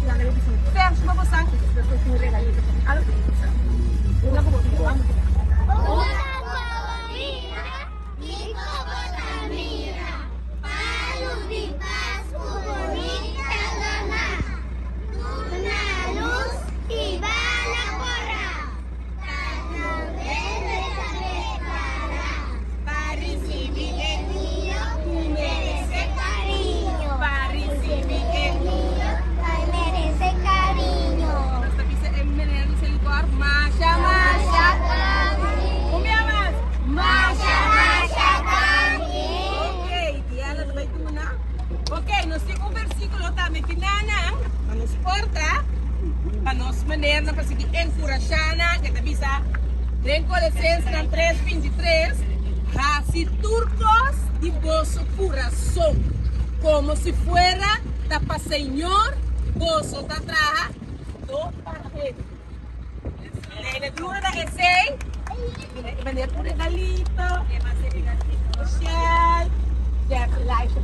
Verso pa bosan, despues tin un regalito pa algo. Una ku bo tin, vamos. Una colorida, kiko bo ta mira? Palu di Pasku bunita dona, duna lus i bala kora, ta tambe ta prepara pa risibi e niño ku merese kariño. Pa risibi e niño ku merese kariño. Nos ta bisa e meneer di Selikor, Masha, masha. Un bia mas. Masha, masha danki. Ok, Diana ta bai duna. Ok, nos tin un versíkulo tambe ki nanan, pa nos porta, pa nos meneernan pa sigui enkurashá nan, ke ta bisa den Kolosensenan 3, 23, Hasi tur kos di boso kurason, komo si fuera ta pa Señor boso ta traha, no pa hende. Lene dura na esei, e meneer un regalito, Michelle, Jeff, Elisha.